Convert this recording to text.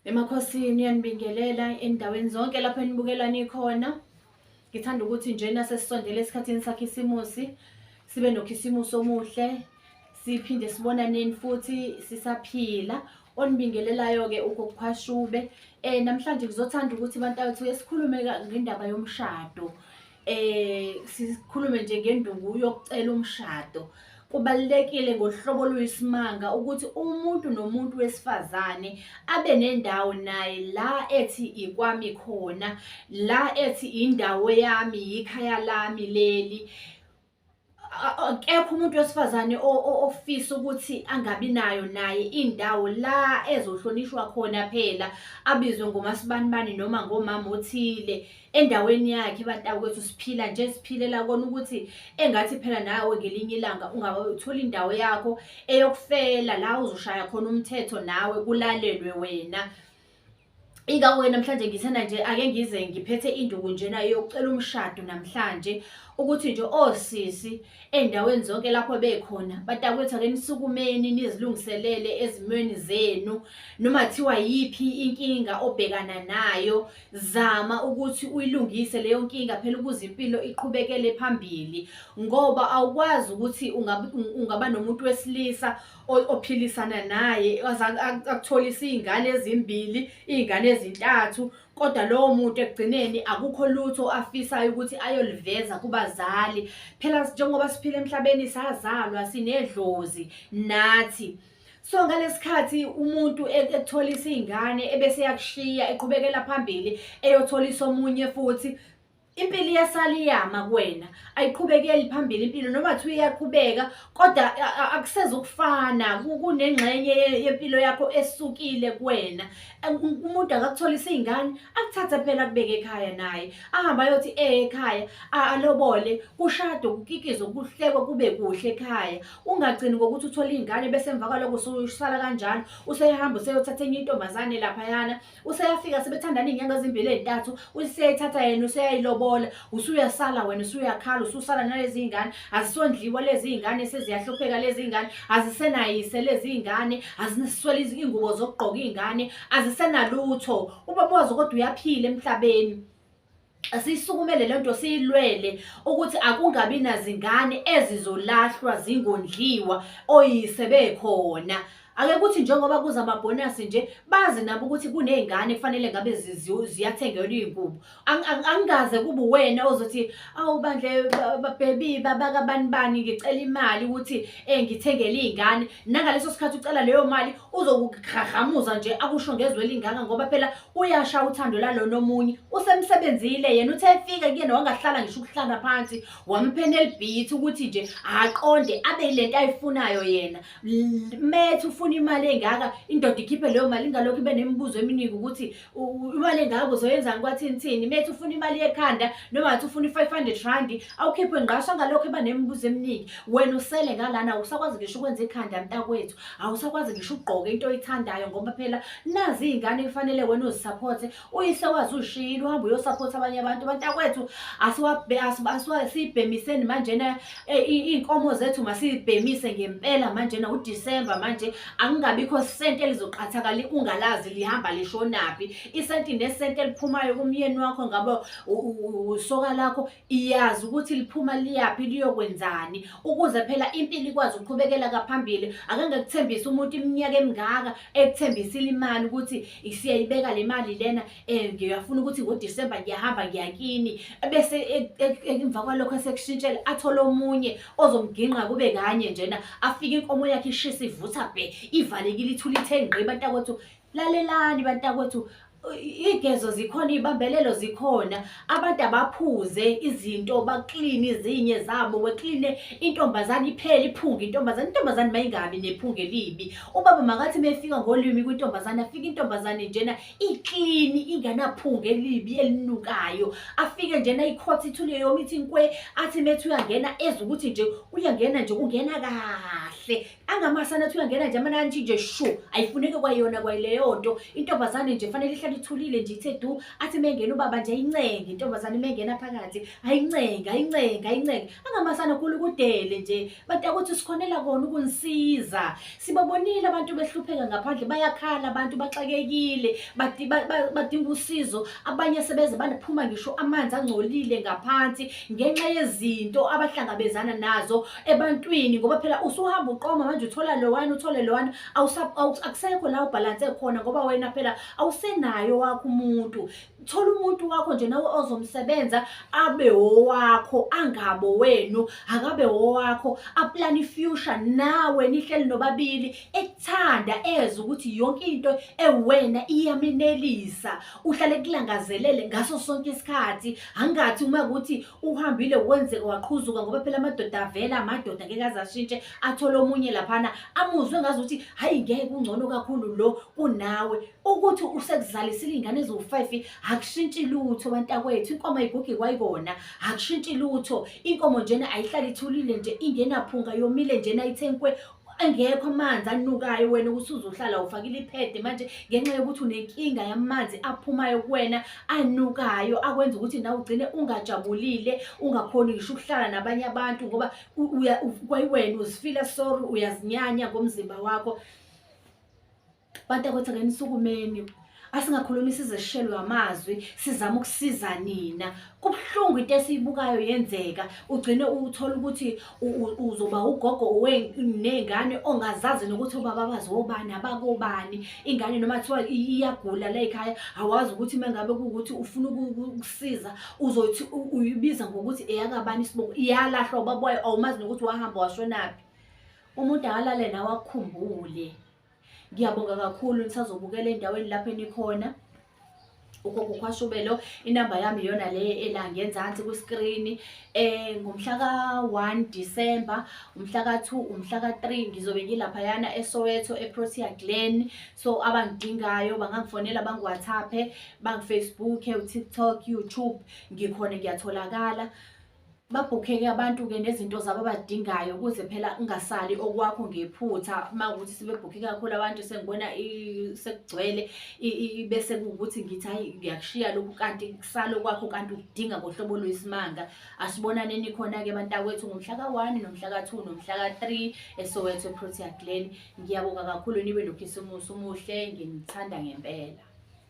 Emakhosini uyanibingelela endaweni zonke lapho enibukela nikhona. Ngithanda ukuthi njena sesisondele esikhathini sakhisimusi sibe nokhisimusi omuhle siphinde sibonaneni futhi sisaphila. Onibingelelayo-ke uGogo Namhlanje ngizothanda ukuthi bantakwethu ke sikhulume ngendaba yomshado. Sikhulume nje ngenduku yokucela umshado. Kubalulekile ngohlobo oluyisimanga ukuthi umuntu nomuntu wesifazane abe nendawo naye la ethi ikwami khona, la ethi indawo yami, yikhaya lami leli. Akekho umuntu wesifazane ofisa ukuthi angabi nayo naye indawo la ezohlonishwa khona phela, abizwe ngomasibanibani noma ngomama othile endaweni yakhe. Bantakwethu, siphila nje siphilela kona ukuthi engathi phela nawe ngelinye ilanga ungabe uthola indawo yakho eyokufela la uzoshaya khona umthetho nawe kulalelwe wena. Ingakho-ke namhlanje ngithanda nje ake ngize ngiphethe induku njena yokucela umshado namhlanje ukuthi nje osisi ey'ndaweni zonke lapho bekhona bantakwethu ake nisukumeni nizilungiselele ezimweni zenu noma kuthiwa yiphi inkinga obhekana nayo zama ukuthi uyilungise leyo nkinga phela ukuze impilo iqhubekele phambili ngoba awukwazi ukuthi ungaba nomuntu wesilisa ophilisana naye akutholise iy'ngane ezimbili, iy'ngane ezintathu, kodwa lowo muntu ekugcineni akukho lutho afisayo ukuthi ayoliveza kubazali. Phela njengoba siphila emhlabeni sazalwa sinedlozi nathi. So ngalesi khathi umuntu ekutholisa iy'ngane ebese eyakushiya eqhubekela phambili eyotholisa omunye futhi, impilo iyasala iyama kuwena, ayiqhubekeli phambili impilo noma kuthiwa iyaqhubeka kodwa akusezukufana, kunengxenye yempilo yakho esukile kuwena. Umuntu akakutholise iy'ngane, akuthathe phela akubeke ekhaya naye, ahambe ayothi ekhaya, alobole, kushadwe, kukikizwe, kuhlekwe kube kuhle ekhaya. Ungagcini ngokuthi uthole iy'ngane bese emva kwaloko ususala kanjalo, usehamba useyothatha enye intombazane laphayana. Useyafika sebethandana iy'nyanga ezimbili ey'ntathu, useyayithatha yena useyayilobola, usuyasala wena usuyakhala, ususala nalezi y'ngane, azisondliwa lezi y'ngane, seziyahlupheka lezi y'ngane, azisenayise lezi y'ngane, aziswele iy'ngubo zokugqoka iy'ngane, azisenalutho. Ubaba wazo kodwa uyaphila emhlabeni. Asiyisukumele le nto siyilwele ukuthi akungabi nazingane ezizolahlwa zingondliwa oyise bekhona. Ake kuthi njengoba kuza amabhonasi nje bazi nabo ukuthi kuney'ngane kufanele ngabe ziyathengelwa iy'ngubo. Angikaze kube uwena ozothi awu bandle baby babakabani bani ngicela imali ukuthi ngithengele iy'ngane. Nangaleso sikhathi ucela leyo mali uzokugraghamuza nje akusho ngezwi elingaka ngoba phela uyasha uthando lalona omunye. Usemsebenzile yena uthe efika kuyena wangahlala ngisho ukuhlala phansi wamphenelibhithi ukuthi nje aqonde abe yilento ayifunayo yena. Methi ufuna imali engaka indoda ikhiphe leyo mali ingalokhu ibe nemibuzo eminingi ukuthi imali engaka uzoyenzani kwathini thini. Methi ufuna imali yekhanda noma ngathi ufuna i-500 rand awukhiphe ngqasho angalokhu eba nemibuzo eminingi. Wena usele ngalana awusakwazi ngisho ukwenza ikhanda mntakwethu, awusakwazi ngisho ukugqoka into oyithandayo ngoba phela nazi iy'ngane kufanele wena uzisapothe. Uyise wazi ushiyile uhambe uyosaphotha abanye abantu. Bantakwethu asibhemiseni manjena iy'nkomo zethu masiyibhemise ngempela manjena uDisemba manje akungabikho senti elizoqhathakali ungalazi lihamba lishonaphi. Isenti nesenti eliphumayo kumyeni wakho ngabe usoka lakho iyazi ukuthi liphuma liyaphi liyokwenzani ukuze phela impilo ikwazi ukuqhubekela kaphambili. Ake ngikuthembise umuntu iminyaka emingaka ekuthembisile imali ukuthi siyayibeka le mali lena ngiyafuna ukuthi ngoDisemba ngiyahamba ngiyakini bese emva kwalokho esekushintshela athole omunye ozomginqa kube kanye njena afike inkomo yakhe ishisa ivutha bhe ivalekile ithule ithe ngqi. Bantakwethu lalelani, bantakwethu igezo zikhona, iy'bambelelo zikhona, abantu abaphuze izinto bakline izinye zabo, wekline intombazane iphele iphunga intombazane, intombazane mayingabi nephunga elibi. Ubaba makathi mefika ngolwimi kwintombazane afike intombazane njena iklini inganaphunga elibi elinukayo, afike njena ikhotha ithule yoma ithi nkwe, athi methi uyangena ezwe ukuthi nje uyangena nje ungena kahle. Angamasana athi uyangena nje amane athi nje shu ayifuneki kwayona kwayileyo nto. Intombazane nje fanele ihlale Ihlale ithulile nje ithe du, athi mengena ubaba nje ayincenge intombazane mengena phakathi, ayincenge, ayincenge, ayincenge. Angamasana khulu kudele nje. Bantakwethu sikhonela kona ukunisiza. Sibabonile abantu behlupheka ngaphandle, bayakhala abantu baxakekile, badinga usizo. Abanye sebeze banaphuma ngisho amanzi angcolile ngaphansi ngenxa yezinto abahlangabezana nazo ebantwini, ngoba phela usuhamba uqoma manje uthola lowana uthole lowana, akusekho la ubhalanse khona ngoba wena phela awusenayo wakho umuntu. Thola umuntu wakho nje nawe ozomsebenza abe owakho, angabo wenu, akabe owakho, aplane i-future nawe nihleli nobabili, ekuthanda ezwe ukuthi yonke into ewena iyamenelisa, uhlale ekulangazelele ngaso sonke isikhathi. Angathi uma kuthi uhambile wenzeka waqhuzuka, ngoba phela amadoda avela, amadoda ngeke aze ashintshe, athole omunye laphana amuzwe ngazuthi hhayi ngeke kungcono kakhulu lo kunawe. Ukuthi usekuzalisile iy'ngane eziwu-five akushintshi lutho bantakwethu, inkomo ayigugi kwayikona, akushintshi lutho. Inkomo njena ayihlali ithulile nje ingenaphunga yomile njena ithe nkwe, engekho amanzi anukayo, wena ukuthi uzohlala ufakile iphede manje ngenxa yokuthi unenkinga yamanzi aphumayo kuwena anukayo, akwenza ukuthi nawe ugcine ungajabulile, ungakhoni ngisho ukuhlala nabanye abantu ngoba kwayiwena uzifila sorry, uyazinyanya ngomzimba wakho. Bantakwethu ake nisukumeni, asingakhulumi size sishelwe amazwi, sizama ukusiza nina. Kubuhlungu into esiyibukayo yenzeka, ugcine uthola ukuthi uzoba ugogo ney'ngane ongazazi nokuthi obaba bazi obani abakobani. Ingane noma kuthiwa iyagula la ekhaya, awazi ukuthi uma ngabe kuwukuthi ufuna ukusiza uzothi uyibiza ngokuthi eyakabani isibongo, iyalahlwa ubaba wayo, awumazi nokuthi wahamba washonaphi. Umuntu akalale nawe akukhumbule. Ngiyabonga kakhulu, nisazobukela endaweni lapho enikhona. Ugogo Khwashubelo, inamba yami iyona le ela ngenzansi kwiskrini. Ngomhla ka-1 December, umhla ka-2, umhla ka-3 ngizobe ngilaphayana eSoweto eProtea Glen. So abangidingayo bangangifonela, bangi-WhatsApp, bangi-Facebook, uTikTok, YouTube, ngikhona ngiyatholakala. Babhukheke abantu-ke nezinto zabo abazidingayo ukuze phela ungasali okwakho ngephutha. Uma kuwukuthi sebebhukhe kakhulu abantu sengibona sekugcwele bese kuwukuthi ngithi hhayi ngiyakushiya lokhu kanti kusale okwakho kanti ukudinga ngohlobo lwesimanga. Asibonaneni khona-ke bantakwethu ngomhla ka-1 nomhla ka-2 nomhla ka-3 eSoweto eProtea Glen. Ngiyabonga kakhulu, nibe nokhisimusi omuhle, nginithanda ngempela.